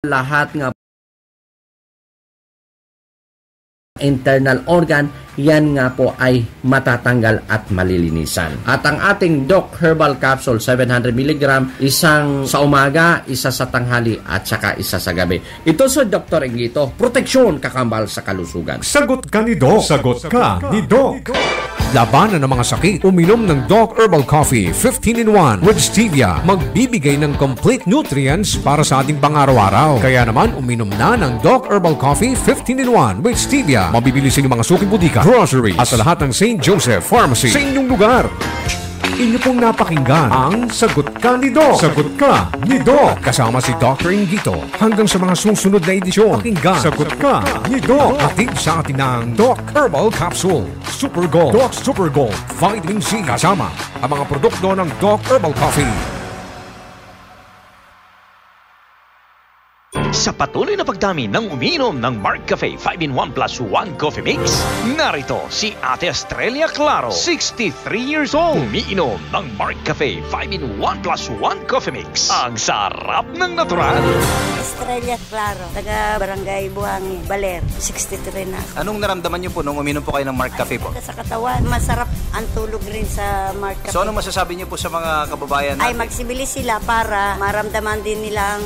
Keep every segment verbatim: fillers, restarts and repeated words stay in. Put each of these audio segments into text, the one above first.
lahat nga internal organ, yan nga po ay matatanggal at malilinisan. At ang ating Doc Herbal Capsule, seven hundred milligram, isang sa umaga, isa sa tanghali, at saka isa sa gabi. Ito sa Doktor Inggito, proteksyon kakambal sa kalusugan. Sagot ka ni Doc. Sagot ka ni Doc. Labanan ang mga sakit. Uminom ng Doc Herbal Coffee fifteen in one with stevia. Magbibigay ng complete nutrients para sa ating pang-araw-araw. Kaya naman, uminom na ng Doc Herbal Coffee fifteen in one with stevia. Mabibili sa inyong mga suking butika, groceries, at sa lahat ng Saint Joseph Pharmacy sa inyong lugar. Inyo pong napakinggan ang Sagot Ka ni Doc. Sagot Ka ni Doc. Kasama si Doktor Inggito. Hanggang sa mga susunod na edisyon, pakinggan Sagot Ka ni Doc. Hatid sa atin ng Doc Herbal Capsule Super Gold. Doc Super Gold Vitamin C. Kasama ang mga produkto ng Doc Herbal Coffee. Sa patuloy na pagdami ng umiinom ng Mark Cafe five-in-one plus one Coffee Mix, narito si Ate Estrella Claro, sixty-three years old. Umiinom ng Mark Cafe five-in-one plus one Coffee Mix. Ang sarap ng natural. Estrella Claro, taga Barangay Buhangin, Baler, sixty-three na ako. Anong naramdaman niyo po nung uminom po kayo ng Mark Cafe po? Sa katawan, masarap ang tulog rin sa Mark Cafe. So, ano masasabi niyo po sa mga kababayan natin? Ay, magsibili sila para maramdaman din nilang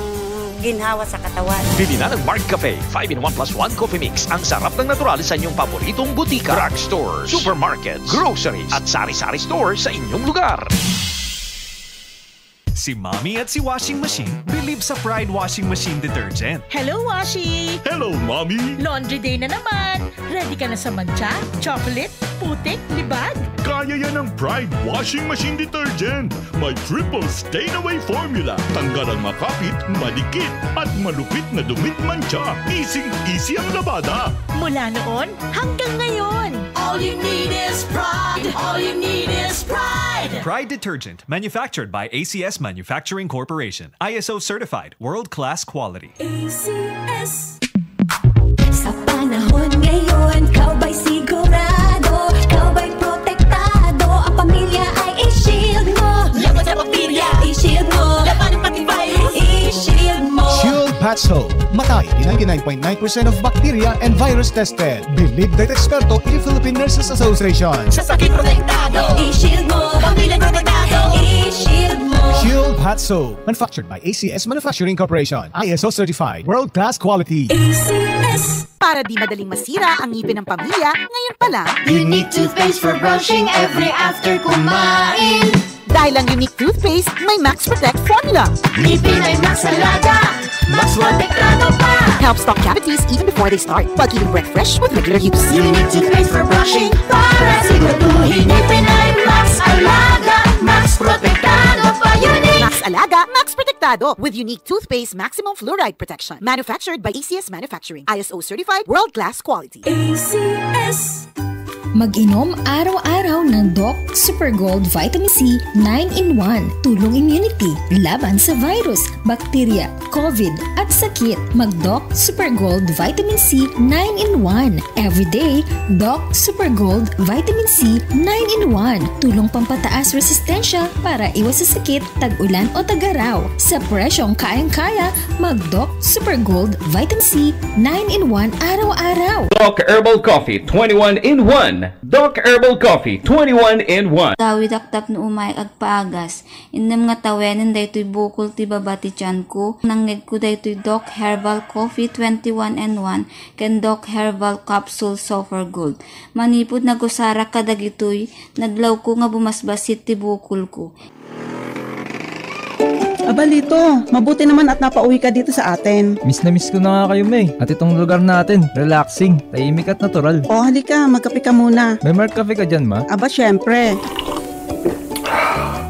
ginhawa sa katawan. Bili na ng Mark Cafe five-in-one plus one Coffee Mix. Ang sarap ng natural sa inyong paboritong butika, drugstores, supermarkets, groceries, at sari-sari store sa inyong lugar. Si Mommy at si Washing Machine believe sa Pride Washing Machine Detergent. Hello, Washi! Hello, Mommy! Laundry day na naman! Ready ka na sa mantsa, chocolate, putik, libag? Kaya yan ng Pride Washing Machine Detergent. May triple stain away formula. Tanggal ang makapit, madikit, at malupit na dumit mantsa. Easy-easy ang labada. Mula noon hanggang ngayon. All you need is Pride. All you need is Pride. Pride Detergent, manufactured by A C S Manufacturing Corporation. I S O certified, world-class quality. A C S. Sa panahon ngayon, ikaw ba'y sigurado? Ikaw ba'y protektado? Ang pamilya ay i-shield mo. Laban sa bakterya, i-shield mo. Laban ng pati virus, i-shield mo. Shield Patch Soap. Matay di ninety-nine point nine percent of bacteria and virus tested. Believed by eksperto in the Philippine Nurses Association. Sa sakit protektado, i-shield mo. Pamilya protektado, i-shield mo. Shield Patch Soap. Manufactured by A C S Manufacturing Corporation. I S O certified. World class quality. A C S. Para di madaling masira ang ngipin ng pamilya, ngayon pa lang. Unique toothpaste for brushing every after kumain. Dahil ang Unique Toothpaste may Max Protect Formula. Ngipin ay Max Alaga, Max Protektado pa. Helps stop cavities even before they start, while keeping breath fresh with regular use. Unique Toothpaste for brushing para siguraduhin ngipin ay Max Alaga, Max Protektado pa. Unique. Max Alaga, Max Protektado with Unique Toothpaste Maximum Fluoride Protection. Manufactured by A C S Manufacturing. I S O certified, world-class quality. A C S. Mag-inom araw-araw ng Doc Super Gold Vitamin C nine in one. Tulong immunity laban sa virus, bakterya, COVID, at sakit. Mag-Doc Super Gold Vitamin C nine in one. Everyday, Doc Super Gold Vitamin C nine in one. Tulong pampataas resistensya para iwas sa sakit, tag-ulan o tag-araw. Sa presyong kayang-kaya, mag-Doc Super Gold Vitamin C nine in one araw-araw. Doc Herbal Coffee twenty-one in one. Doc Herbal Coffee twenty-one in one. Dawidak tapno umayk agpaagas. Innem nga tawenen daytoy bukol ti baba ti tianko. Nangngegko daytoy Doc Herbal Coffee twenty-one in one ken Doc Herbal Capsule Super Gold. Manipud nagusarak kadagitoy, nadlawko nga bumasbasit ti bukolko. Aba, Lito, mabuti naman at napauwi ka dito sa atin. Miss na miss ko na nga kayo, May. At itong lugar natin, relaxing, tahimik at natural. O, halika, magkape ka muna. May Mark Cafe ka dyan, ma? Aba, syempre.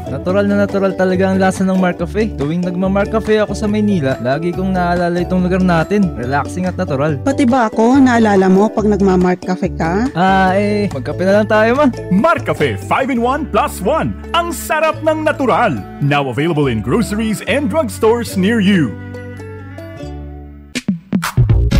Natural na natural talaga ang lasa ng Mark Cafe. Tuwing nagma-Mark Cafe ako sa Maynila, lagi kong naalala itong lugar natin. Relaxing at natural. Pati ba ako, naalala mo pag nagma-Mark Cafe ka? Ah, eh, magkape na lang tayo, ma. Mark Cafe five in one plus one. Ang sarap ng natural. Now available in groceries and drugstores near you.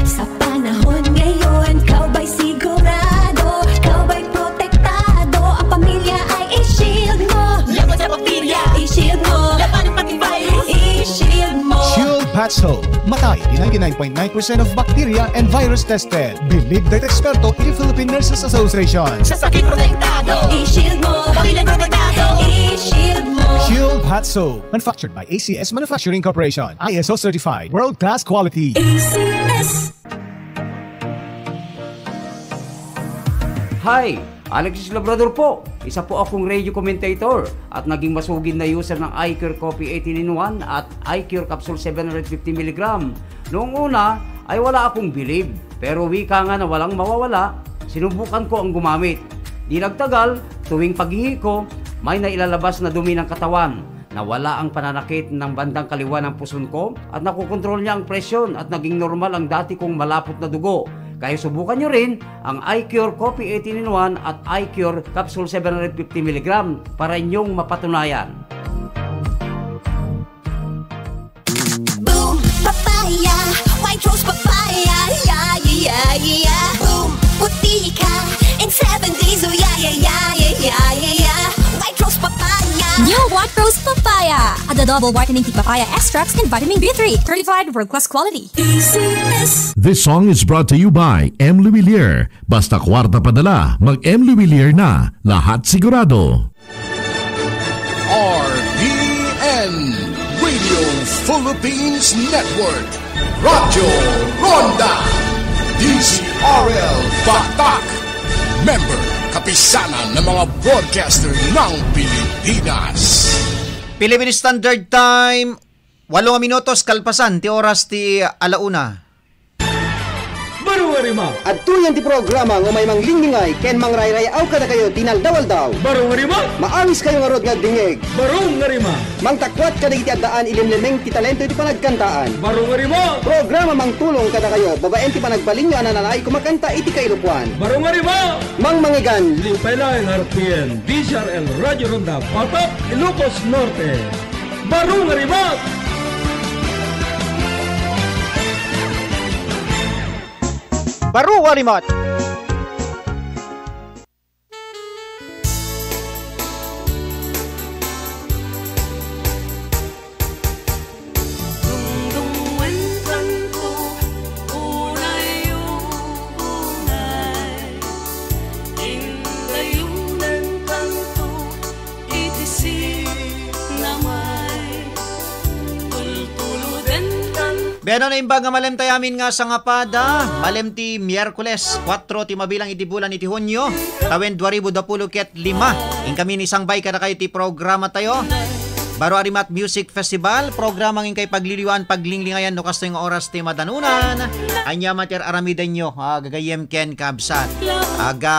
Sa panahon ngayon, ikaw ba'y sigurado? Ikaw ba'y protektado? Ang pamilya ay i-shield mo. Laban sa bakterya, i-shield mo. Laban ng pati virus, i-shield mo. Shield At so, matay di ninety-nine point nine percent of bacteria and virus tested. Believe that eksperto iti Philippine Nurses Association. Sa sakit protektado. I-shield mo. Pamilya protektado. I-shield mo. Shield Hot Soap. Manufactured by A C S Manufacturing Corporation. I S O certified. World class quality. A C S. Hi! Alexis Labrador po. Isa po akong radio commentator at naging masugid na user ng iCure Coffee eighteen in one at iCure Capsule seven hundred fifty milligram. Noong una ay wala akong bilib, pero wika nga na walang mawawala, sinubukan ko ang gumamit. Di nagtagal, tuwing paghingi ko, may nailalabas na dumi ng katawan. Nawala ang pananakit ng bandang kaliwa ng puson ko at nakokontrol niya ang presyon at naging normal ang dati kong malapot na dugo. Kaya subukan nyo rin ang iCure Coffee eighteen in one at iCure Capsule seven hundred fifty milligram para inyong mapatunayan. Boom, papaya, white rose papaya, yeah, yeah, yeah, yeah. Boom, puti ka in seven days, oh yeah, yeah, yeah, yeah, yeah, yeah, yeah. White rose papaya. New White Rose Papaya, a double whitening tea papaya extracts and vitamin B three, certified world-class quality. This song is brought to you by M. Luwilier. Basta kwarta padala, mag M. Luwilier na. Lahat sigurado. R P N Radio Philippines Network. Radyo Ronda. D Z R L Batak. Member, Kapisanan ng mga Broadcaster ng Pilipinas. Philippine Standard Time, walo nga minutos kalpasan ti oras ti alauna. Baro nga rima. Adtoy ti programa nga umay manglinglingay ken mangrayrayaw kadakayo ti inaldaw-aldaw. Baro nga rima. Maawis kayo ngarud nga agdingngeg. Baro nga rima. Mangtakuat kadagiti addaan ilimlimeng ti talento iti panagkantaan. Baro nga rima. Programa mangtulong kadakayo babaen ti panagbalinyo a nanalaay kumakanta iti kailokoan. Baro nga rima. Mangmangigan. Limpay laeng R P N, D Z R L, Radyo Ronda, Batak, Ilocos Norte. Baro nga rima. Baro nga rima. Dungdungngen kanto, unay, unay. Indayunen kanto, iti sinamay. Tultuluden kanto. Beno, naimbag nga malem tayo amin nga sangapada. Malem ti Miyerkules, kuatro ti mabilang iti bulan iti Hunio, tawen dua ribu dua puluh ket lima. Inkami ni sangbay kadakayo ti programa tayo. Baro a Rimat Music Festival, programa nga inkay pagliliwan, paglinglingayan no kastoy nga oras ti madanunan. Ania met ti ar-aramidenyo, ah, gagayyem ken kabsat. Aga,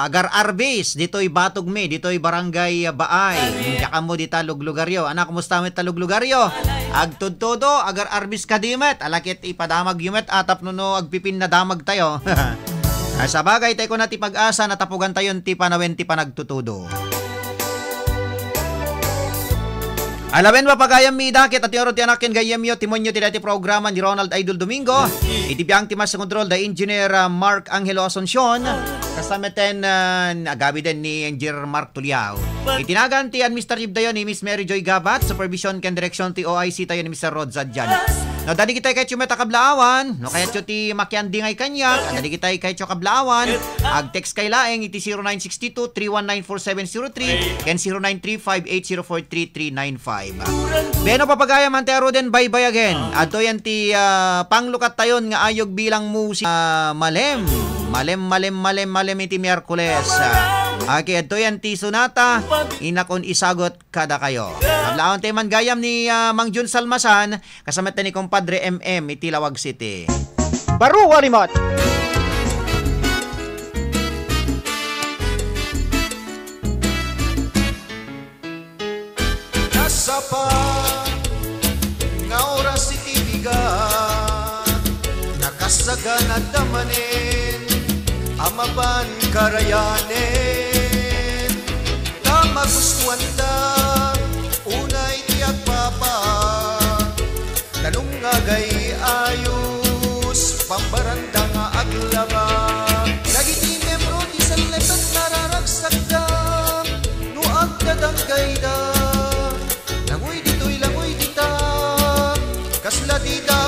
agar-arbis, ditoy batugmi, ditoy barangay Baay. Diak ammo dita luglugaryo. Anak, kumusta met ta luglugaryo? Agtudtudo, agar-arbis kadi met. Ala ket ipadamagyo met, a, tapno no agpipinnadamag tayo. Ay, sabagay, tay kuna ti pag-asa, natapugan tayon ti panawen ti panagtutudo. Alawen, papagayam mi ida, ket ati aro ti anak ken gayyemyo, timonyo ti daytoy programa ni Ronald Idol Domingo. Iti biang ti master control, da Engineer, ah, Mark Angelo Asuncion. Kastameten, ah, agawiden ni Engineer Mark Tuliao. Iti nagan ti administrative tayo ni Miss Mary Joy Gabat, supervision ken direksyon ti O I C tayo ni Mister Rod Zadian. No, dagitay kayatyo met a kablaawan, no, kayatyo ti makiandingay kaniak, dagitay kayatyo kablaawan, ag-text kay laeng iti zero nine six two three one nine four seven zero three ken zero nine three five eight zero four three three nine five. Beno, papagayam, ante aruden, baybay again. Adtoy ti, ah, panglukat tayon nga ayog bilang musik. Ah, malem, malem, malem, malem, malem iti Miyerkules. Ah, ket adtoy ti sonata, inakon isagut kadakayo. Kablaawanta man gayam ni, ah, Mang Jun Salmasan, kasama ni Compadre M M iti Laoag City. Baro a Rimat. Nasapa nga oras iti bigat, nakasaganadta manen a mapan karayanen. Ta magustuanta, unay ti agpapa, danum nga agay-ayos, pambaranda nga aglaba. Dagiti membro ti sellepet nararagsakda, no agdadanggayda, langoy ditoy, langoy dita, kasla dita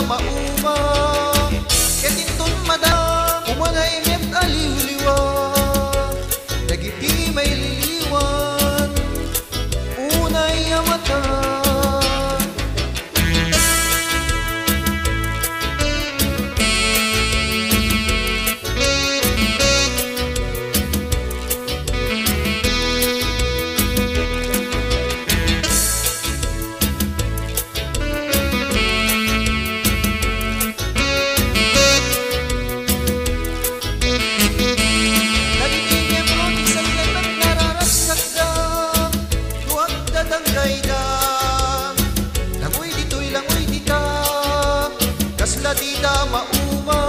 da mauma,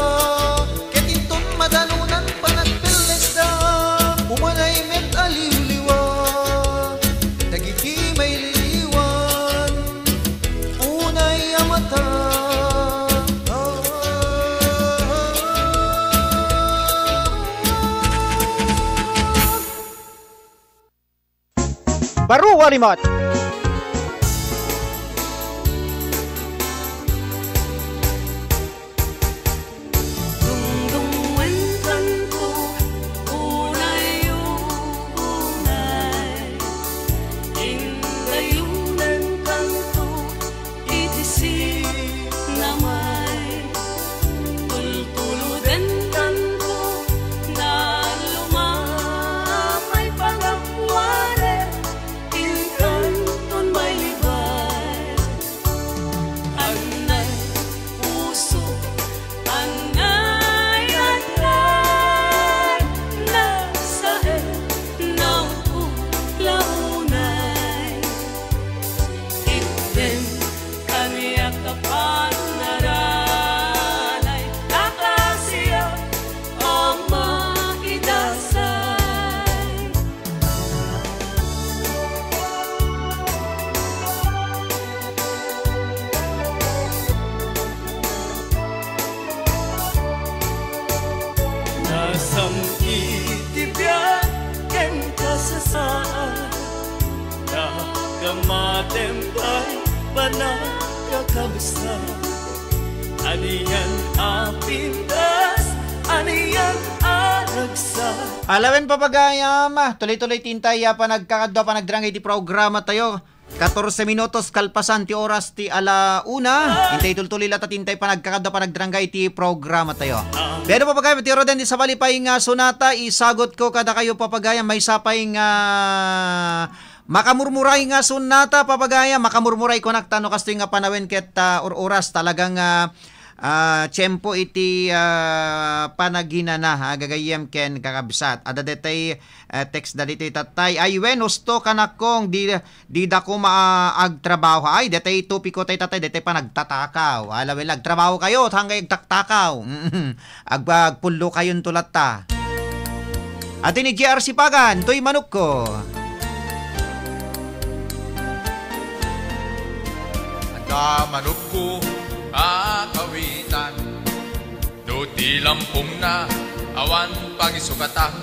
ket inton madanunan panagpellesda, umanay met a liwliwa dagiti maililiwan. Unay a mata. Baro a rimat. Dungdungenkanto, unay, unay, indayunenkanto iti sinamay. Tultulodenkanto, nalumamay pagapuanen, inkanton mailibay. Annay puso, annay, annay, nasaen, nauppo, launay. Itdem kaniak a panaranay, ta kasiak a makidasay. Nasam-it ti biag ken kasasaan, nakamatem pay panagkakabsat. Anian a pintas, anian a ragsak. Alawen, papagayam, tuloy-tuloy ti intay a panagkakadua, panagdrangay ti programa tayo. Katorse minutos kalpasan ti oras ti ala una. Intay tultuloy latta ti intay panagkakadua, panagdrangay ti programa tayo. Pero, papagayam, ti Roden, ti sabali pay nga sonata, isagot ko kadakayo, papagayam, maysa pay nga makamurmuray nga sonata, papagayam, makamurmuray kunak ta no kastoy nga panawen ket, ah, ur-uras talagang, ah, ah, tiempo iti, ah, panaginana, ah, gagayyem ken kakabsat. Adda detay, ah, text da ditoy tatay. Ay, wen, husto kanakong, di, di dako maagtrabaho. Ay, detay topiko tay tatay, detay panagtatakaw. Ala, wen, agtrabahokayo, ta haankayo agtaktakaw. Mm-mm. Ag-, agpullokayon to latta. Adi ni J R Sipagan, toy manokko. Adda manokko a kawitan. No ti lampongna awan pangisukatan,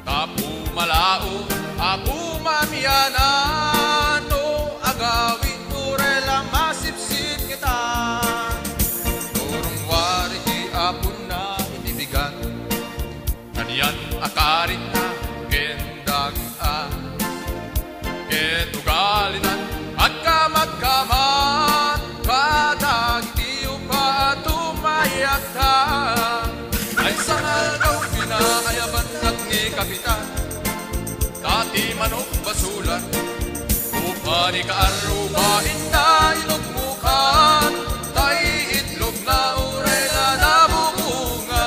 ta pumalaot a pumamianan, no agawid uray la masipsip kita. Urong wari ti aponna iti bigat, anian a karitna ken daga. Ket ugalina agkamatkamat kadagiti upa a tumayakda. Maysa nga aldaw, pinaayaban ni Kapitan, ta ti manok basolan, upa ni Kaarruba, inda inugmokan, ta iitlogna uray la nabubunga.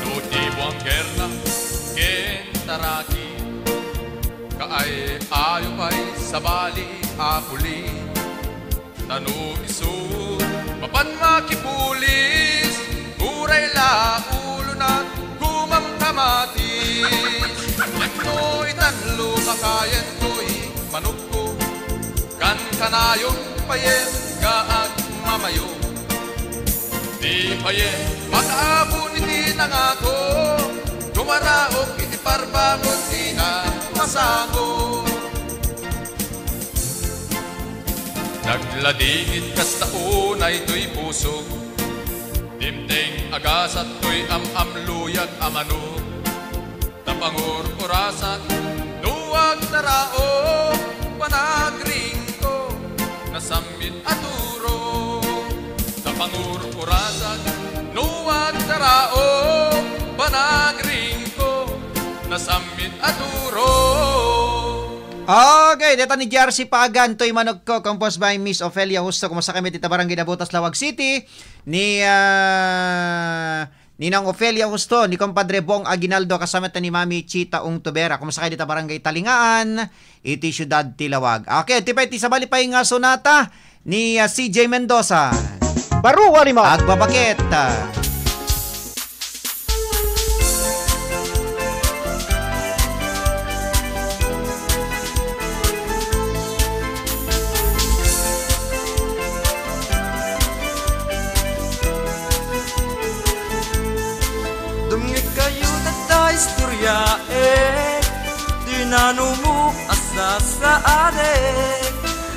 No ti buanggerna ken taraki, kaay-ayo pay sabali a puli. Ta no isu mapan makipulis, uray la ulona gumamkamatis. Wenno itan lo kakayen toy manokko, kankanayon payen nga agmamayo. Di payen makaabon iti nangako, dumaraok iti parbangon ti napasago. Nagladingit kasta unay toy pusok, dimteng agasat toy am-amluyag a manok. Ta pangur-urasak no agtaraok, panagringko, nasammit a turo. Ta pangur-urasak no agtaraok, panagringko, nasammit a turo. Okay, deta ni Jersey Pagan, toy manokko, composed by Miss Ofelia Justo. Kumusta kami dita barangay Nabotas, Laoag City? Ni, ah, Ninang Ofelia Justo, ni Compadre Bong Aguinaldo, kasama ta ni Mami Chita Ungtubera. Kumusta kayo dita barangay Talingaan, iti siudad ti Laoag? Okay, ti pay ti sabali pay nga sonata, ni, ah, C J Mendoza. Baro a limat. Agbabakit. Dumngegkayo dagta istoriaek, ti nanumo a sasaadek,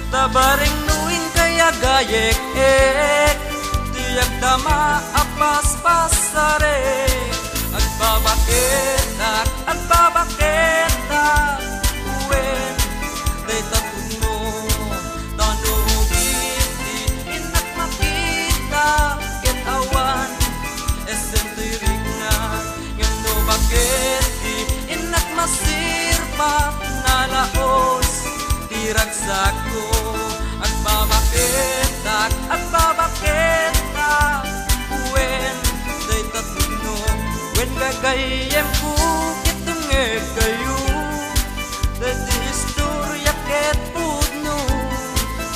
ta bareng no inkay agayek-ek, ti agdama a paspasarek. Agbabaketak, agbabaketak, wen, dayta pudno, ta no biit ti innak makita, ket awan essem ti rikna, ngem no baket ti innak masirpak, nalaos ti ragsakko. Agbabaketak, agbabaketak, wen, dayta pudno, wen gagayyemko ket dumngegkayo. Daytoy istorya ket pudno.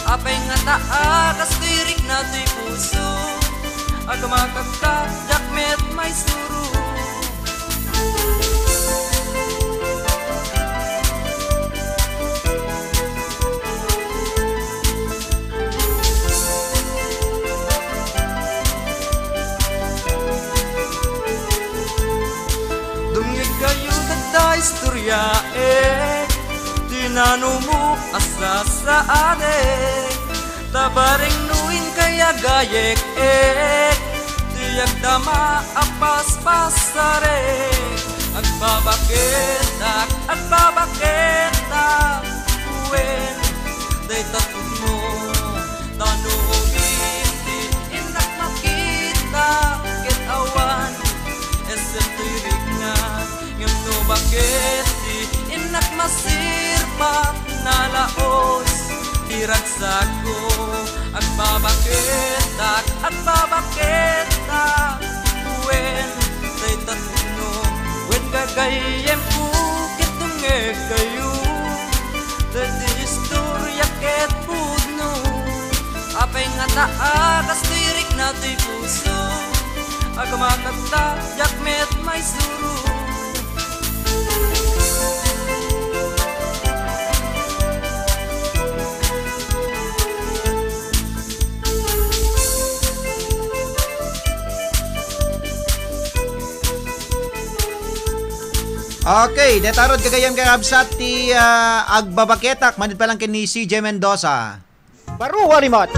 Apay ngata a kastoy rikna toy puso? Agmakakta, diak met maisuro. Dumngegkayo dagta istoriaek, ti nanumo a sasaadek, ta bareng no inkay agayek-ek, ti agdama a paspasarek. Agbabaketak, agbabaketak, wen, dayta pudno, ta no biit ti innak makita, ket awan essem toy rikna, ngem no baket ti innak masirpak, nalaos ti ragsakko. Agbabaketak, agbabaketak, wen, dayta pudno, wen gagayyemko ket dumngegkayo. Daytoy istorya ket pudno. Apay ngata a kastoy rikna toy puso? Agmakakta, diak met maisuro. Okay, deta rod gagayyem, kakabsat, ti, ah, Agbabaketak, manipalangkin ni C J Mendoza. Baro a limat.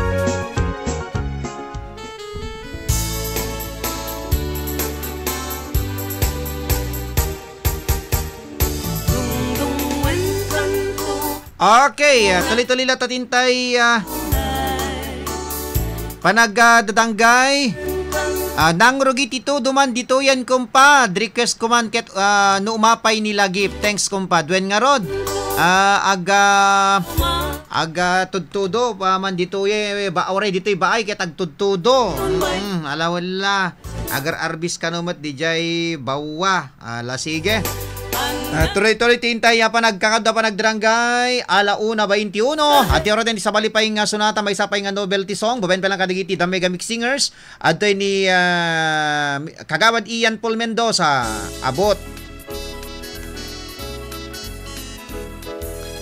Okay, ah, tuloy-tuloy la ta tintay, ah, panag, ah, dadanggay. Ah, nangrugi ti tudo man ditoyen, kumpad. Request ko man ket, ah, no umapay ni Lagip. Thanks, kumpad. Wen ngarud, ah, aga, aga tudtudo, ah, man ditoy, eh, ba, oray ditoy baay ket agtudtudo. Mm, ala, wala. Agar-arbis kano met dijay bawa. Ala, sige. Ah, tuloy-tuloy ti intay a panagkakadda, panagdaranggay. Ala una baintiuno. Ati oras ti sabali pay nga sonata, maysa pay nga novelty song. Babaen pa lang kadagiti The Mega Mix Singers. Adtoy ni, ah, Kagawad Ian Paul Mendoza. Abot.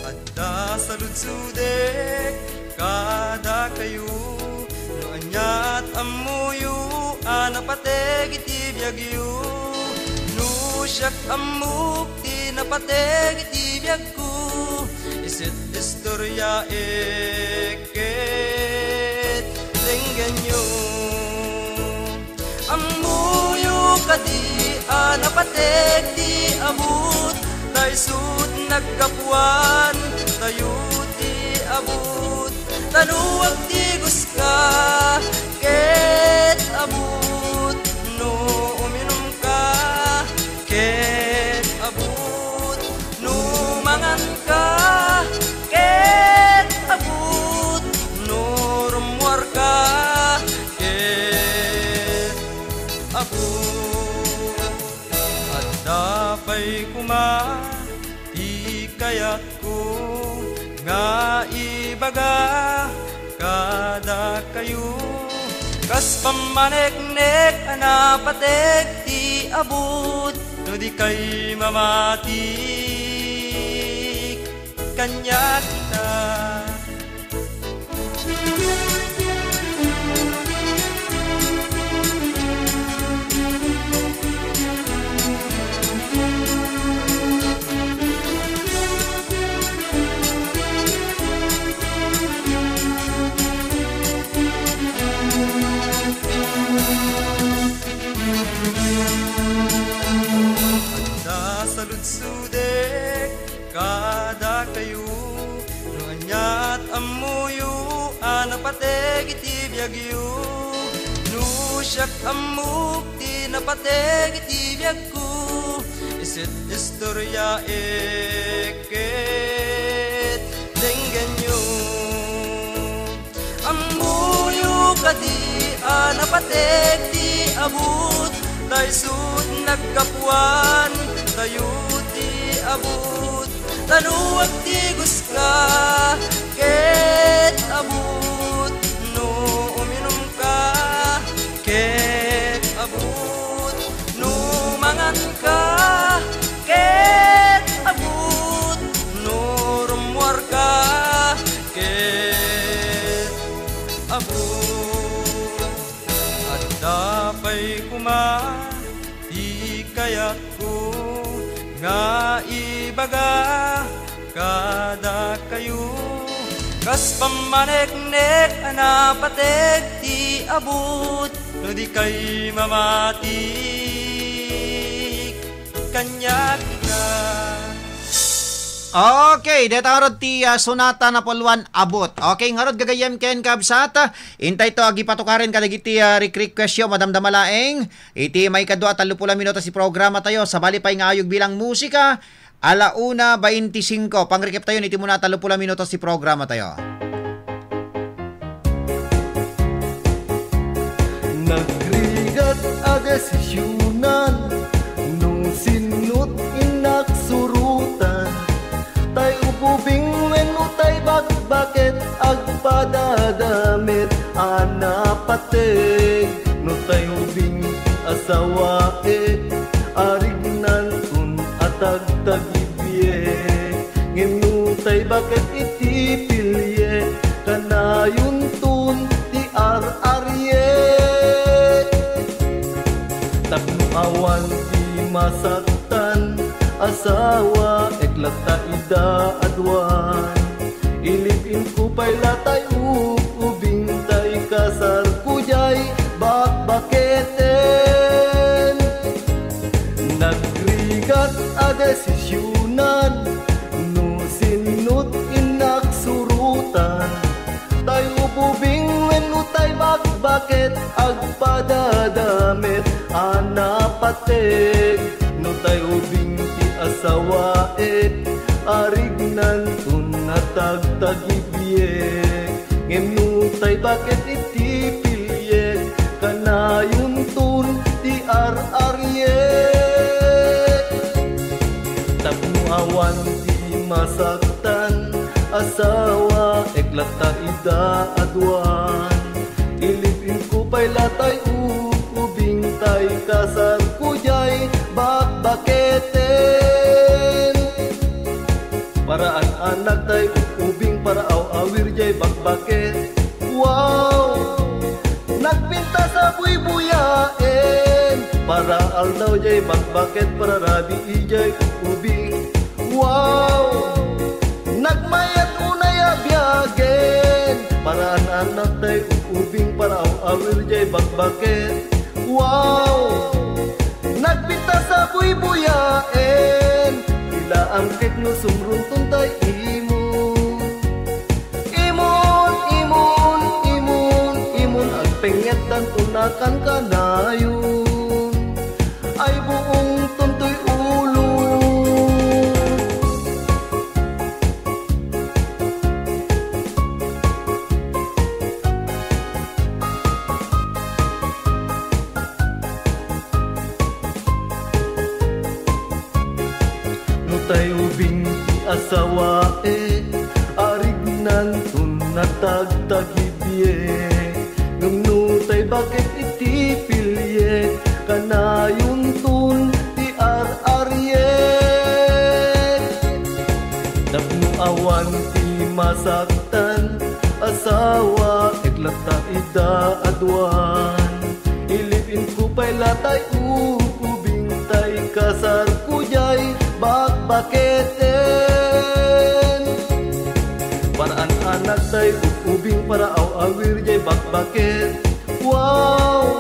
Adda saludsodek kadakayo, no aniat ammoyo a napateg iti biagyo. No siak ammok ti napateg iti biagko, iset istoriaek ket denggenyo. Ammoyo kadi a napateg ti abut, ta isut' naggapuan tayo ti abut. Ta no agtigoska ket abut, no uminumka ket abut, no manganka ket abut, no rummuarka ket abut. Adda pay koma ti kayatko nga ibaga kadakayo, kas pammaneknek a napateg ti abut, no di kay mamati kaniak ita. Adda saludsodek kadakayo, no aniat ammoyo a napateg iti biagyo. No siak ammok ti napateg iti biagko, iset istoryaek ket denggenyo. Ammoyo kadi a napateg ti abut, ta isut' naggapuan tayo ti abut. Ta no agtigoska, ket abut, no uminumka, ket abut, no manganka, ket abut, no rummuarka, ket abut. Adda pay koma ti kayatko nga ibaga kadakayo, kas pammaneknek a napateg ti abut, no di kay mamati kaniak ita. Okay, deta ngarud ti, ah, Sonata Napolwan Abut. Okay, ngarud gagayyem ken kabsat, ah, intay to agipatukaren kadagiti, ah, rek-, request yo, madamdama laeng. Iti maikadua a tallopulo a minutos ti programa tayo, sabali pay nga ayog bilang musika, ala una bainti singko. Pangrekep tayo iti muna a tallopulo a minutos ti programa tayo. Nagrigat a desisionan, no sinno't innak surotan, tay ububing wenno tay bakbaket agpadadamet a napateg, no tay ubing ti asawaek, arignanton a tagtagibiek. Ngem no tay baket iti piliek, kanayonton ti ar-ariek. Tapno awan ti masaktan, asawaek latta ida aduan. Ilib-inko pay la tay ub-ubing tay kasarko diay bakbaketen. Nagrigat a desisionan, no sinno't innak surotan, tay ububing wenno tay bakbaket agpadadamet a napateg, no tay ubing ti asawaek, arignanton a tagtagibiek. Ngem no tay baket iti piliek, kanayonton ti ar-ariek. Tapno awan ti masaktan, asawaek latta ida aduan. Ilib-inko pay la tay ub-ubing tay kasarko diay bakbaketen. Para an-anak tay ub-ubing, para aw-awir diay bakbaket. Wow! Nagpintas a buybuyaen, para aldaw diay bakbaket, para rabii diay ub-ubing. Wow! Nagmayat unay a biagen, para an-anak tay ub-ubing, para aw-awir diay bakbaket. Wow! Nagpintas a buybuyaen, ilaam ket no sumronton tay imon. Imon, imon, imon, imon, agpengngetankon a kankanayon. Ay buongton toy ulo. No tay ubing ti asawaek, arignanton a tagtagib Bakit iti pilyek, kanayonton ti ar-ariek? Tapno awan ti masaktan, asawaek latta ida aduan. Ilib-inko pay latay ubing tay kasarko jay bakbaketen. Para an-anak tay ubing, para aw-awir jay bakbaket. Wow!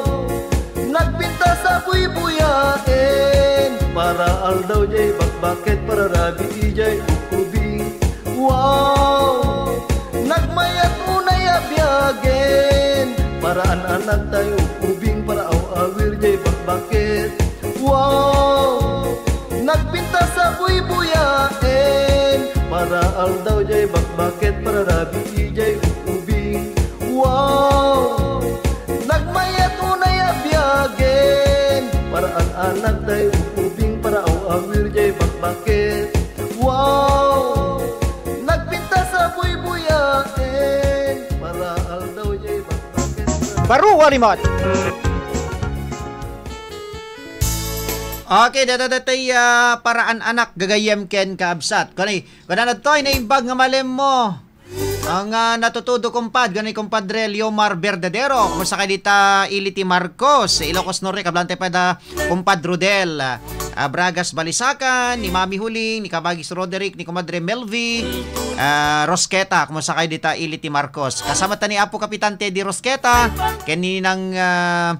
Nagpintas a buybuyaen, para aldaw jay bakbaket, para rabii jay ubing. Wow! Nagmayat unay a biagen, para an-anak tay ubing, para aw-awir jay bakbaket. Wow! Nagpintas a buybuyaen, para aldaw jay bakbaket, para rabii jay ubing. Wow! Nagmayat unay a biagen, para an-anak tay ubing, para aw-awir jay bakbaket. Wow! Nagpintas a buybuyaen, para aldaw jay bakbaket. Baro a limat. Okay, dada datay, ah, para an-anak gagayyem ken kaabsat. Kani, kunana toy, naimbag nga malemmo. Ang, ah, natutudo, kumpad, gani kumpadre Leomar Verdadero. Kumusta kay dita ili ti Marcos? Ilocos Norte, kablante pa da kumpad Rodel. Ah, Bragas Balisacan, ni Mami Huling, ni Kabagis Roderick, ni kumadre Melvi, ah, Rosqueta. Kumusta kay dita ili ti Marcos? Kasama ta ni Apo Kapitan Teddy Rosqueta, ken ni Nang, ah,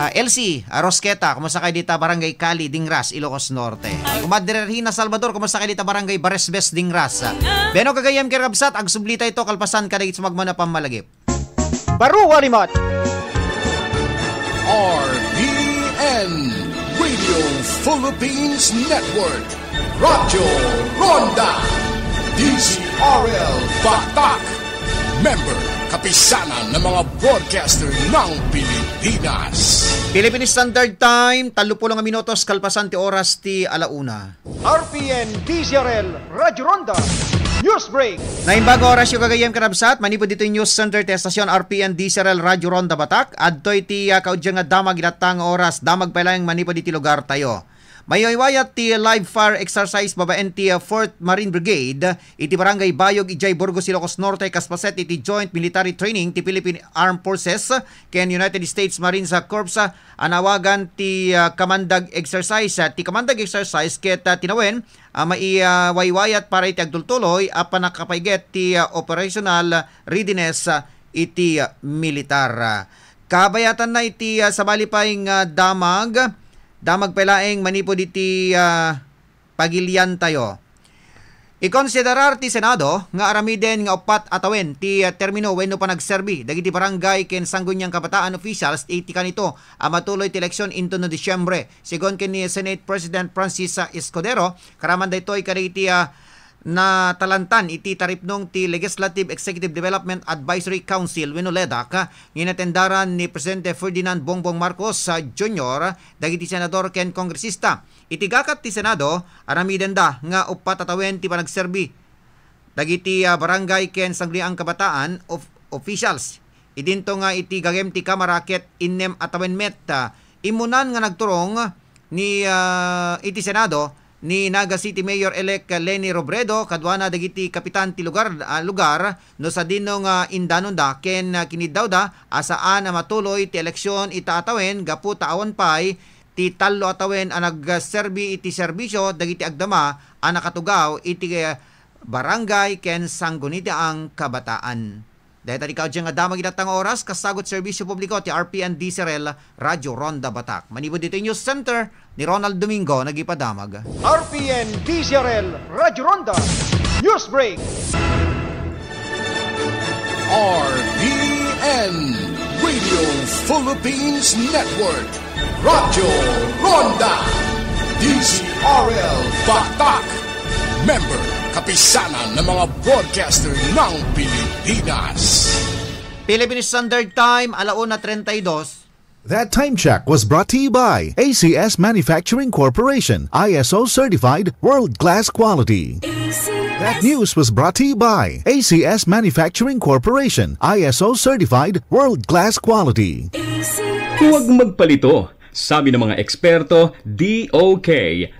Ah, Elsie, ah, Rosqueta, kumusta kay dita Barangay Cali, Dingras, Ilocos Norte? Kumadre Regina Salvador, kumusta kay dita Barangay Baresbes, Dingras? Beno gagayyem ken kabsat, agsubli tayo kalpasan kadagiti sumagmamano a pammalagip. Baro a limat. R P N Radio Philippines Network. Radyo Ronda, D Z R L Batak, member, Kapisanan ng mga Broadcaster ng Pilipinas. Philippine Standard Time, tallupulo nga minutos kalpasan ti oras ti alauna. R P N D Z R L Radyo Ronda, News Break. Naimbag nga orasyo gagayyem ken kabsat, manipud ditoy News Center ti estasyon R P N D Z R L Radyo Ronda Batak, adtoy ti, ah, kaudyan nga damag iti dayta nga oras, damag pay laeng manipud iti lugar tayo. Maywaywayat ti live fire exercise babaen ti, ah, Fourth Marine Brigade iti Barangay Bayog, idiay Burgos, Ilocos Norte, kas paset iti joint military training ti Philippine Armed Forces ken United States Marines, ah, Corps, ah, a nawagan ti, ah, Kamandag Exercise. Ah, ti Kamandag Exercise ket, ah, tinawen a maiwaywayat para iti agtultuloy a pannakapaiget ti, ah, operational readiness, ah, iti, ah, militar. Ah, kabayatanna iti, ah, sabali pay nga damag, damag pay laeng manipud iti, ah, pagiliantayo. Ikonsiderar ti Senado nga aramiden nga uppat a tawen ti, ah, termino wenno panagserbi dagiti barangay ken sangguniang kabataan officials iti kanito a matuloy ti eleksyon inton no Disyembre. Segun ken ni Senate President Francis, ah, Escudero, karaman daytoy kadagiti, ah, natalantan iti taripnong ti Legislative Executive Development Advisory Council wenno LEDAC, nga inatendaran ni Presidente Ferdinand Bongbong Marcos, ah, Junior dagiti senador ken kongresista. Iti gakat ti Senado, aramidenda nga uppat a tawen ti panagserbi dagiti, ah, barangay ken sangguniang kabataan of-, officials. Idinto nga iti gagem ti Kamara ket innem a tawen met, ah, immunan nga nagturong ni, ah, iti Senado ni Naga City Mayor-elect Leni Robredo kaduana dagiti kapitan ti lugar, ah, lugar no sadino nga indanonda ken, ah, kiniddawda a saan a matuloy ti eleksyon ita a tawen gapu ta awan pay ti tallo a tawen a nagserbi iti serbisyo dagiti agdama a nakatugaw iti, eh, barangay ken sangguniang kabataan. Dayta di kaudyan nga damag iti dayta nga oras, kasagut serbisyo publiko ti R P N D Z R L Radyo Ronda Batak. Manipud ditoy News Center ni Ronald Domingo, nagipadamag. R P N D Z R L Radyo Ronda News Break. R P N Radio Philippines Network. Radyo Ronda, D Z R L Batak. Member, Kapisanan ng mga Broadcaster ng Pilipinas. Philippine Standard Time, alauna treinta y dos. That time check was brought to you by A C S Manufacturing Corporation, I S O certified, world class quality. That news was brought to you by A C S Manufacturing Corporation, I S O certified, world class quality. Huwag magpalito. Sabi ng mga eksperto, D O K.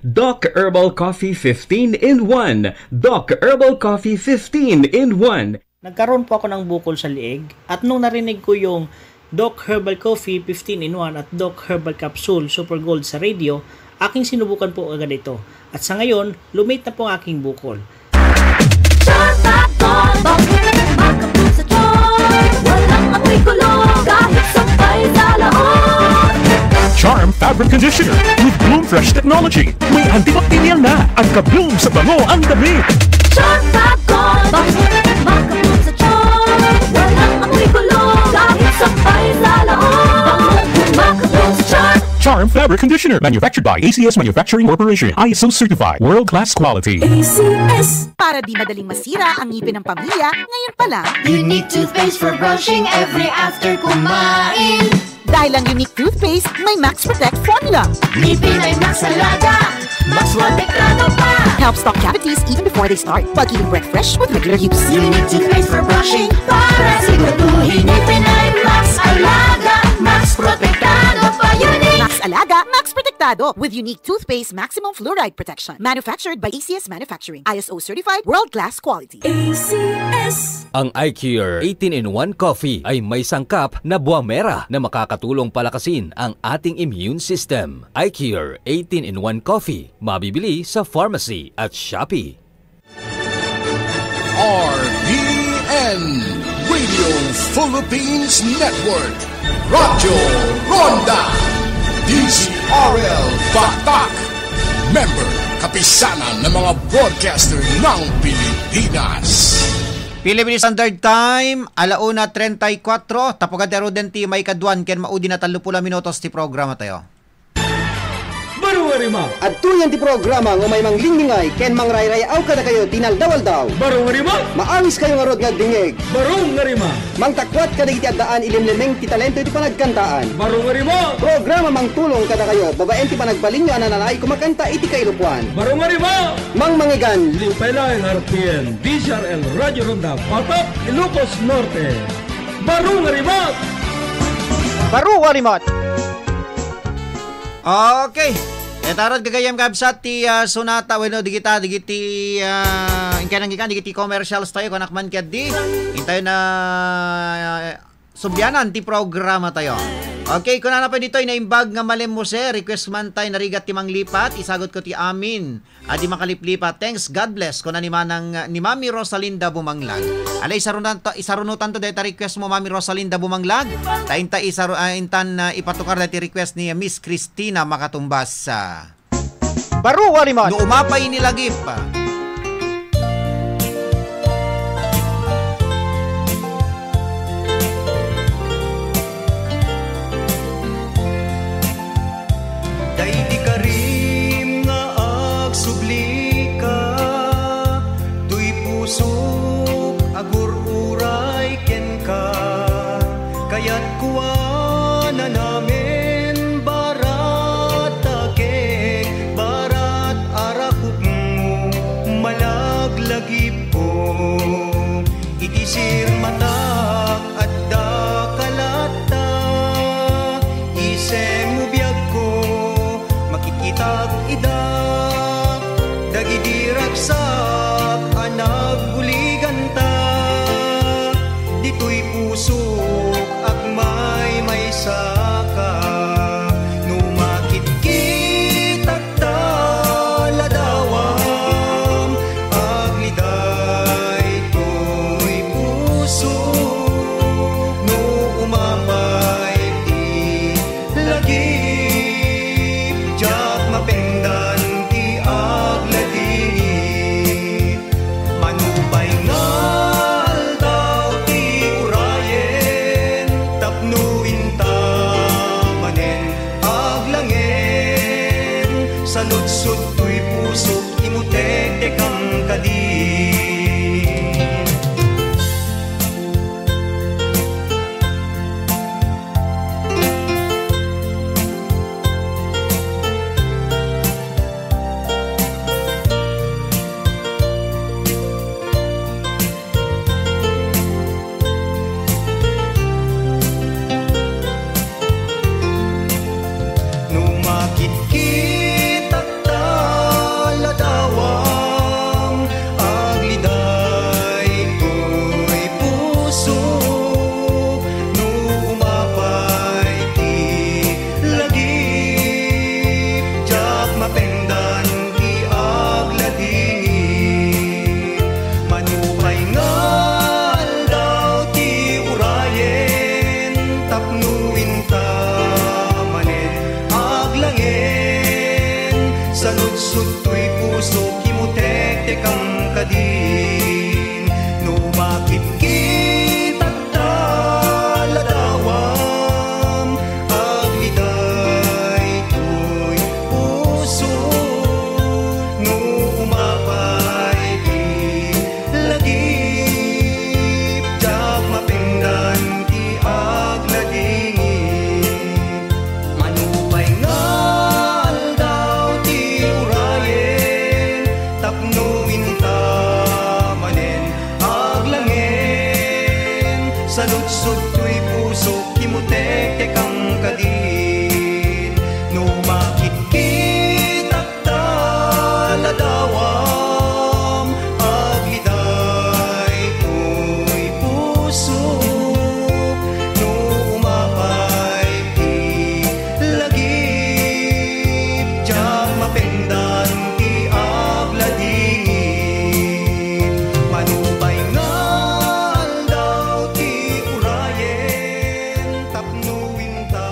Doc Herbal Coffee fifteen in one. Doc Herbal Coffee fifteen in one. Nagkaroon po ako ng bukol sa liig at nung narinig ko yung Doc Herbal Coffee fifteen in one at Doc Herbal Capsule Super Gold sa radio, aking sinubukan po agad ito. At sa ngayon, lumit na po ang aking bukol. Charm Fab Gold, bakit makabloom sa charm? Walang apoy kulog, kahit sampay sa laot. Charm Fabric Conditioner with Bloom Fresh Technology. May antibacterial na at ka-bloom sa bango ang damit. Charm Fab Gold, bakit makabloom sa charm? Walang apoy kulog, kahit sampay sa laot. Bangong makabloom sa charm. Charm Fabric Conditioner, manufactured by A C S Manufacturing Corporation, I S O certified, world-class quality. A C S. Para di madaling masira ang ngipin ng pamilya, ngayon pa lang. Unique toothpaste for brushing every after kumain. Dahil ang Unique Toothpaste may Max Protect Formula. Ngipin ay Max Alaga, Max Protektado pa. Help stop cavities even before they start while keeping breath fresh with regular use. Unique toothpaste for brushing para siguraduhin ngipin ay Max Alaga, Max Protektado pa. Unique. Max Alaga, Max Protektado with Unique Toothpaste Maximum Fluoride Protection. Manufactured by A C S Manufacturing. I S O certified, world-class quality. A C S. Ang iCare eighteen-in-one Coffee ay may sangkap na buwamera na makakatulong palakasin ang ating immune system. iCare eighteen-in-one Coffee, mabibili sa pharmacy at Shopee. R P N, Radio Philippines Network, Radyo Ronda, D Z R L Batak, member, Kapisanan ng mga Broadcaster ng Pilipinas. Philippine Standard Time, ala una treinta y cuatro, tapugan ti aruden ti maikaduan ken maudi na tallopulo a minutos ti programa tayo. Baro nga rima. Adtoyen ti programa nga umay manglinglingaw ken mangrayrayaw kadakayo ti inaldaw-aldaw. Baro nga rima. Maangiskayo ngarud nga agdingngeg. Baro nga rima. Mangtakuat kadagiti addaan ilimlimeng ti talento iti panagkantaan. Baro nga rima. Programa mangtulong kadakayo babaen ti panagbalinyo a nanalayo kumakanta iti kailopoan. Baro nga rima. Mangmangigan. Limpay laeng R P N, D Z R L, Radyo Ronda, Batak, Ilocos Norte. Baro nga rima. Baro nga rima. Okay. Ita rod gagayyem, kabsat, ti, ah, sonata wenno dagita, dagiti, ah, inkenanggan dagiti commercials tayo, kunak man kadi. Intayo na, ah, sublianan ti programa tayo. Okay, kunana pay ditoy, naimbag nga Malem Jose, request man tayo, narigat ti manglipat, isagut ko ti amin a di makaliplipat. Thanks, God bless, kuna ni Manang, ni Mami Rosalinda Bumanglag. Ala, isarunan to, isarunutan to dayta request mo, Mami Rosalinda Bumanglag. Ta inta isaru-, ah, intan, ah, ipatukar dayta request ni Miss Christina Makatumbas. Ah. Baro, Wariman. No umapay ni Lagip. Daydi karim nga agsublika, toy pusok agur-uray kenka. Kayatko a nanamen barat takek, barat arakupmo, malaglagipko. Iti sirmatak adda kalatta, isem mo biagko, makitkitak ida, dagidi ragsak a nagbuliganta. Ditoy pusok agmaymaysaka, no makitkitak ta ladawam, agni daytoy puso. Kitak ta ladawam, aglidaytoy puso, no umapay ti lagip, diak mapendan ti agladingit. Mano pay nga aldaw ti urayen, tapno inta manen aglangen. Saludsodtoy pusok, imutektekam kadin. No makitkitak ta ladawam, aglidaytoy puso, no umapay ti lagip, diak mapendan ti agladingit. Mano pay nga aldaw ti urayen, tapno inta manen aglangen. Saludsodtoy pusok, imutektekam kadin. No makitkitak ta ladawam, aglidaytoy puso, no umapay ti lagip, diak mapendan ti agladingit. Mano pay nga aldaw ti urayen, tapno inta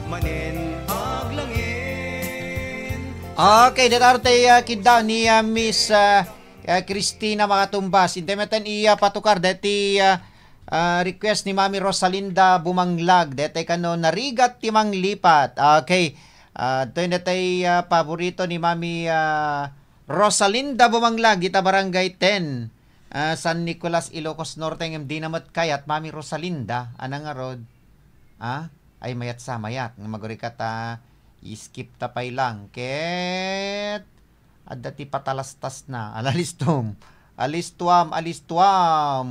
manen aglangen. Okay, deta tay, ah, kiddaw ni, ah, Miss, ah, ah, Christina Makatumbas. Intay met iya patukar deti, ah, ah, request ni Mami Rosalinda Bumanglag. Deta kano narigat ti manglipat. Okay. Ah, ito yung deta, ah, paborito ni Mami, ah, Rosalinda Bumanglag, ita Barangay ten, ah, San Nicolas, Ilocos Norte, ngem dina met kayat, Mami Rosalinda, a nangarod. Ah? Ay, mayat sa, mayat. Nga magurika ta, i-skip ta pay lang. Ket, adda ti patalastasna. Alalistom. Alistuam, alistuam.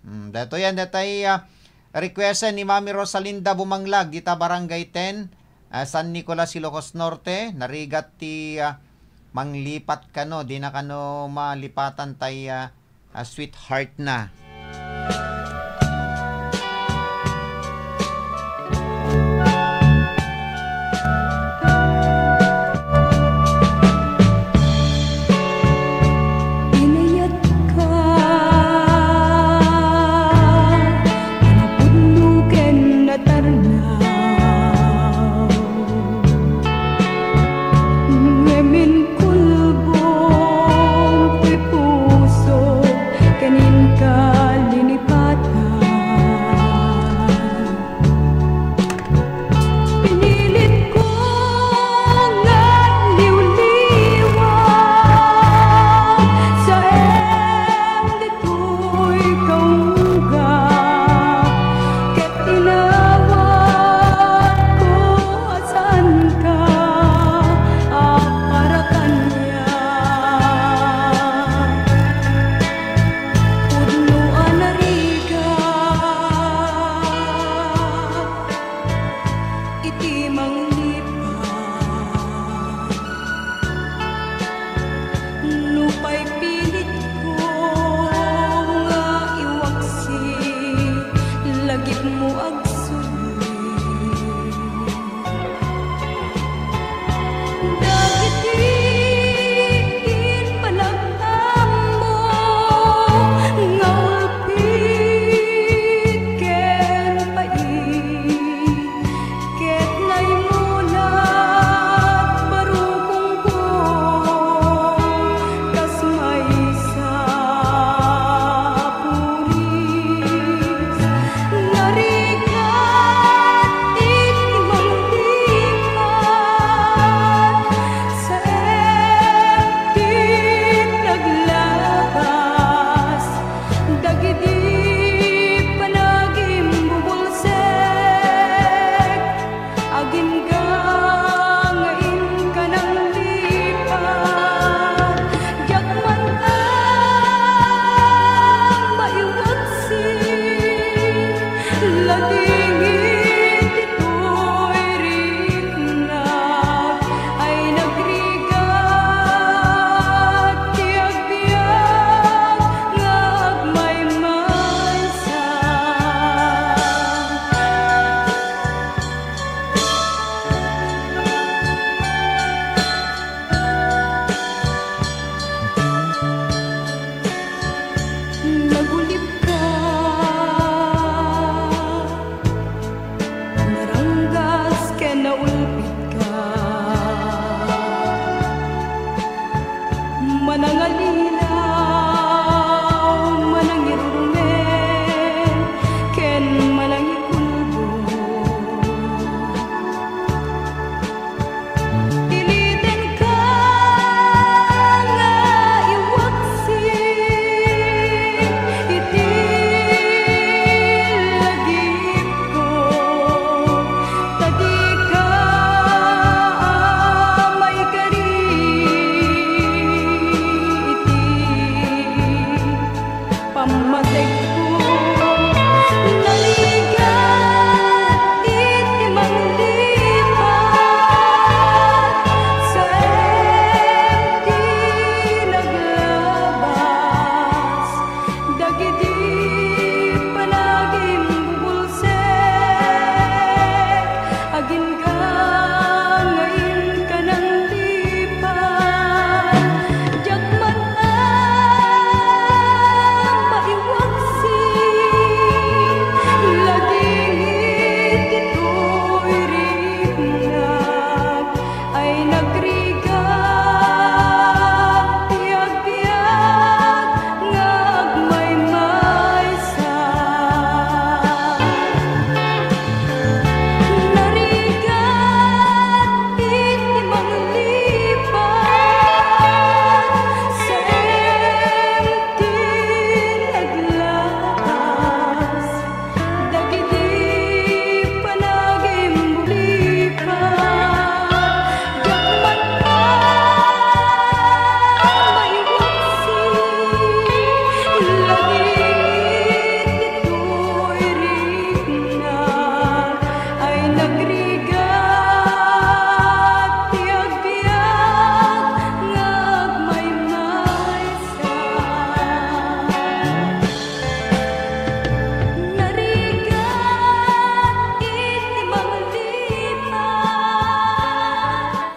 Hmm, daytoy yan, daytoy, ah, request ni Mami Rosalinda Bumanglag, dita Barangay ten, ah, San Nicolas, Ilocos Norte. Narigat ti, ah, manglipat kano, dina kano malipatan tay, ah, ah, sweetheart na. Inayatka a napudno ken natarnaw. Ngem inkulbong ti puso ken inka linipat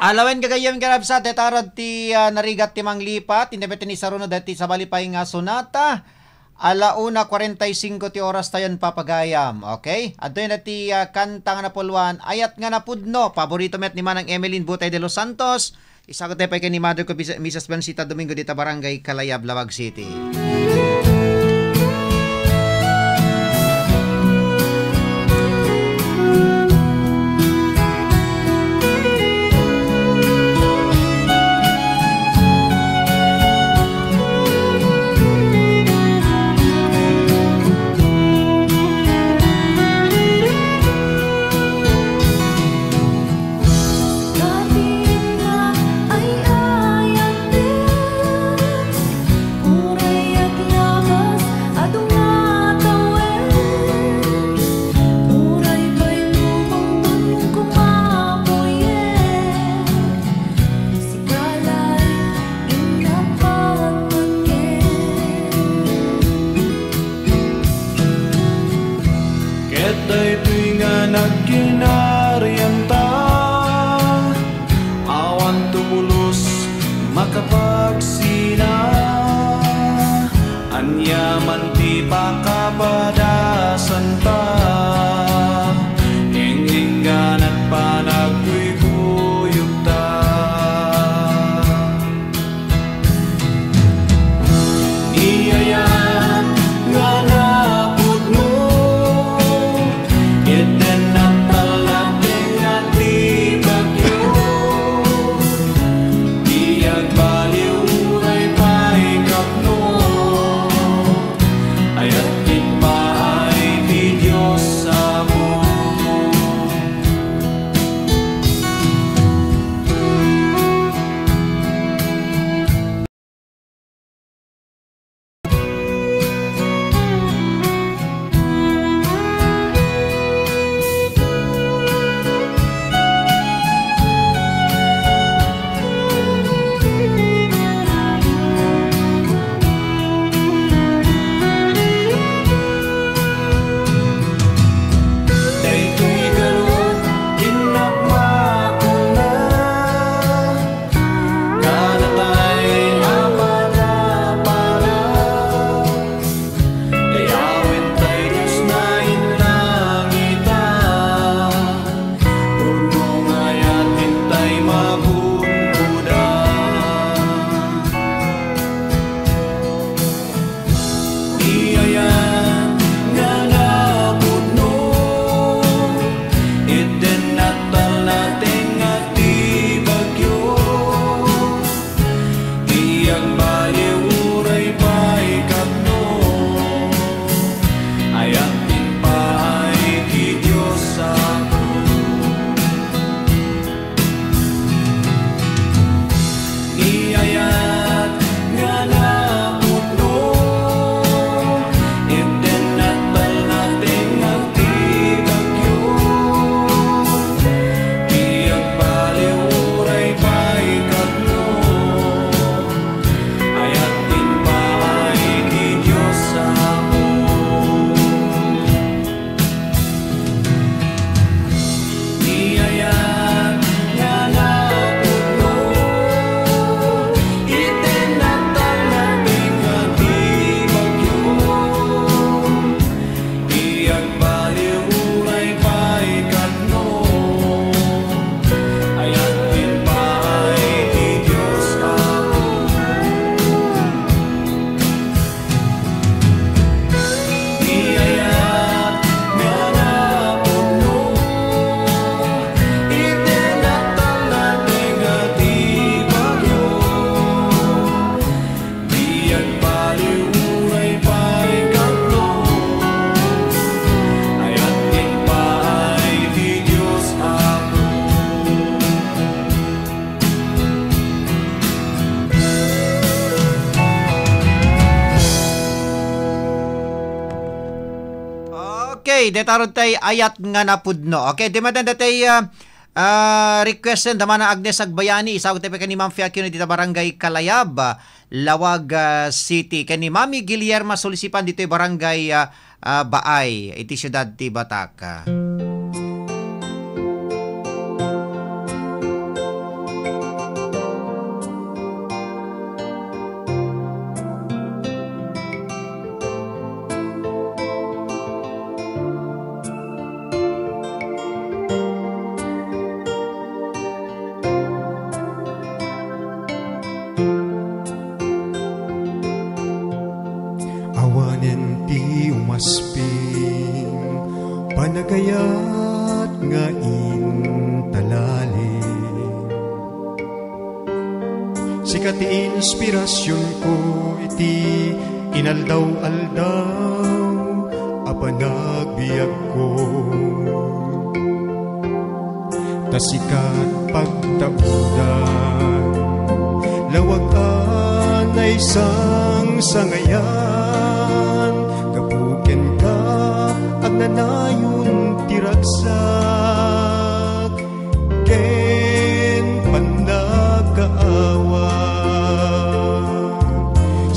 Alawen gagayyem, karabsat, deta rod ti, ah, narigat ti manglipat, inda met ni saruno dati sabali pay nga sonata. Ala una kuarenta y singko ti oras tayon papagayam. Okay? Adtoy na ti, ah, kanta nga napuluan, Ayat nga Napudno. Paborito met ni Manang Emeline Butay de los Santos. Isagut tayo pay ken ni Mother ko, Bis-, Missus Bensita Domingo dita Barangay Kalayab, Laoag City. Katin nga ay-ayatek, uray aglabas, adu nga tawen, uray pay tumangton kumapuyek, sika laeng innapat-patget. Ket daytoy nga nagkinarianta, awan to pulos makapagsina. Ania man ti pakapadasanta, eng-engganat panagkuykuyogta. Ni ayat nga napudno, iti natalna ti bagyo. Di agbaliw uray pay kapno, ayat ket paay ti Dios Apo. Daytoy garud, kinapmakuna, kadatay a padapada. Dayawentay Dios nga inlangita, pudno nga ayatentay magungoda. Di ayat nga napudno, iti natalna ti bagyo. Di agbaliw uray pay kapno, ayat ken paay ti Dios Apo. Ni ayat nga napudno, iti natalna ti bagyo. Di agbaliw uray pay kapno, ayat ken paay ti Dios Apo. Ni ayat nga napudno, iti natalna ti bagyo. Di agbaliw uray pay kapno, ayat ken paay ti Dios Apo. Di ayat nga napudno, iti natalna ti bagyo. Di agbaliw uray pay kapno, ayat ken paay ti Dios Apo. Okay, deta rod tay ayat nga napudno. Okay, di madan datay, ah, ah, request da Mana Agnes Agbayani, isagut tayo ken ni Ma'am Fia Aquino dita Barangay Kalayab, ah, Laoag, ah, City. Ken ni Mami Guillerma Sulisipan ditoy Barangay, ah, ah, Baay, iti siudad ti Batak. Inspirasionko iti inaldaw-aldaw a panagbiagko. Ta sika pagtaudan, lawag a naisangsangayan, gapu kenka, agnanayon ti ragsak ken pannakaawat.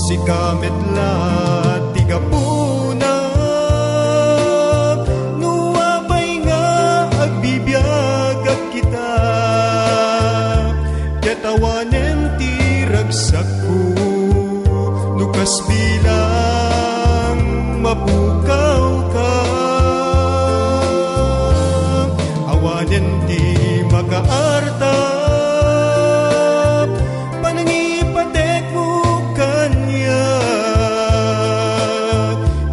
Sika met la ti gapuna, no apay nga agbibiagak kita, ket awanen ti ragsakko, no kas bilang mapukawka. Awanen ti makaarta, panangipatekmo kaniak.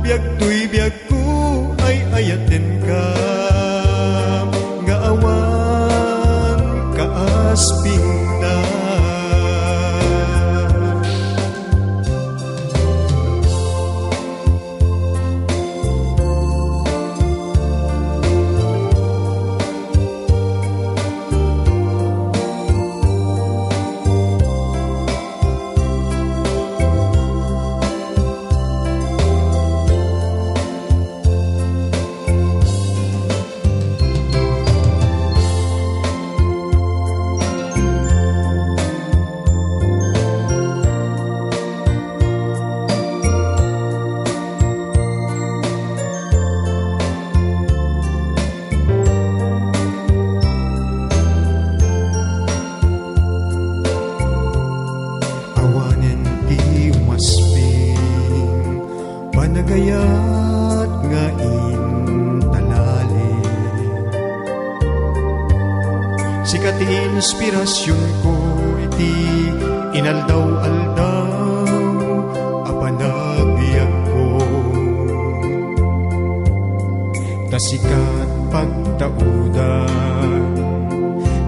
Biag toy biagko, ay-ayatenka, nga awan kaaspingna. Awanen ti umasping, panagayat nga intalali. Sika ti inspirasionko iti inaldaw-aldaw a panagbiagko. Ta sika pagtaudan,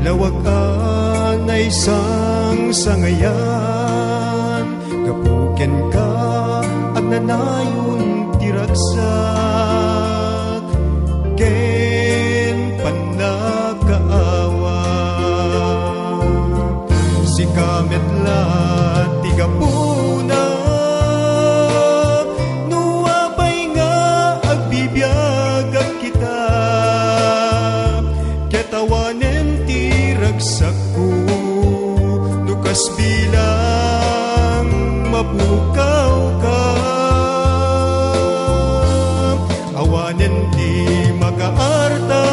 lawag a naisangsangayan, gapu kenka, agnanayon ti ragsak ken pannakaawat. Sika met la ti gapuna, no apay nga agbibiagak kita, ket awanen ti ragsakko, no kas bilang mapukawka. Awanen ti makaarta,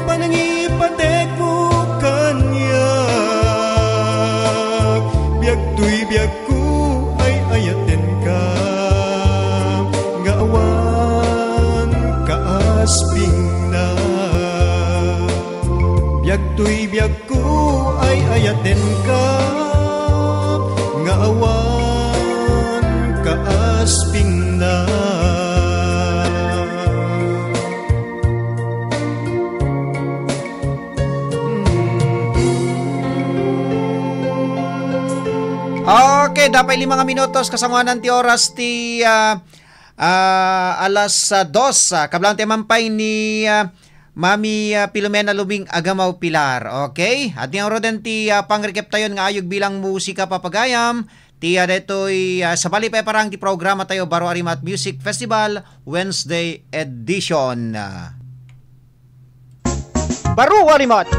panangipatekmo kaniak. Biag toy biagko, ay-ayatenka, nga awan kaaspingna. Biag toy biagko, ay-ayatenka, nga awan kaaspingna. Okay, dapay lima nga minutos kasangoanan ti oras ti, ah, ah, alas, ah, dos. Ah, kablaantayo man pay ni, ah, Mami, ah, Filomena Luming Agamaw Pilar. Okay? Adi ngaruden ti, ah, pangrekeptayon nga ayog bilang musika, papagayam. Ti, ah, daytoy, ah, sabali pay parang ti programatayo, Baro a Rimat Music Festival, Wednesday edition. Baro a Rimat.